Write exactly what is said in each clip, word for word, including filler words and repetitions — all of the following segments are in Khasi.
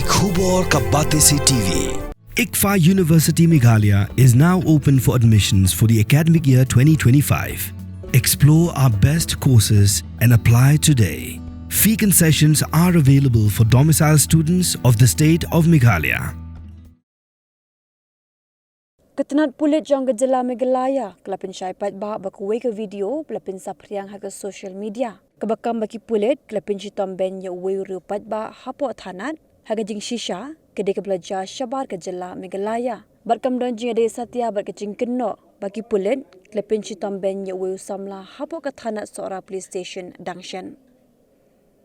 Khubor ka Batesi T V. ICFAI University Meghalaya is now open for admissions for the academic year twenty twenty-five. Explore our best courses and apply today. Fee concessions are available for domicile students of the state of Meghalaya. Ka tnat pulit jong ka jylla Meghalaya ka la pynshai paidbah ba kawei ka video ba la pynsaphriang ha ka social media, kaba kam ba ki pulit ka la pynshitom bein ïa uwei u riew paidbah hapoh thanat ha ka jingshisha ka dei kaba la jia shabar ka jylla Meghalaya. Bad kam don jingïadei satia bad ka jingkynnoh ba ki pulit ka la pynshitom bein ïa uwei u samla hapoh ka thanat Sohra Police Station dang shen.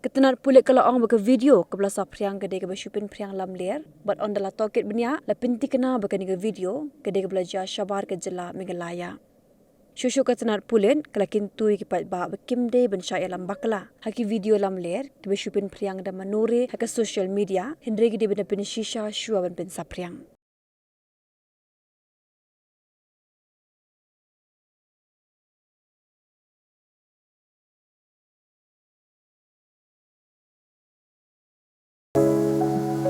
Ka tnat pulit ka la ong ba ka video kaba la saphriang ka dei kaba shu pynphriang lamler, bad ynda la tohkit bniah la pynthikna ba kane ka video ka dei kaba la jia shabar ka jylla Meghalaya. Shuh shuh ka tnat pulit ka la kyntu ïa ki paidbah ba kim dei ban shah ïalam bakla ha ki video lamler kiba shu pynphriang da mano re ha ka social media, hynrei ki dei ban da pynshisha shuwa ban pynsaphriang.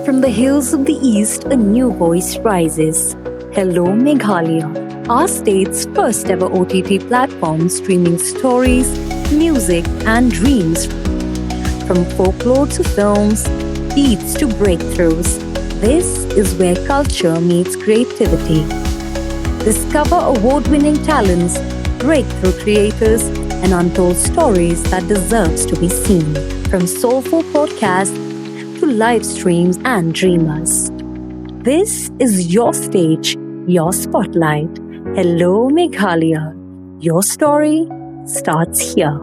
From the hills of the East, a new voice rises. Hello, Meghalaya, our state's first ever O T T platform streaming stories, music, and dreams. From folklore to films, beats to breakthroughs, this is where culture meets creativity. Discover award winning talents, breakthrough creators, and untold stories that deserves to be seen. From soulful podcasts to live streams and dreamers. This is your stage, your spotlight. Hello, Meghalaya. Your story starts here.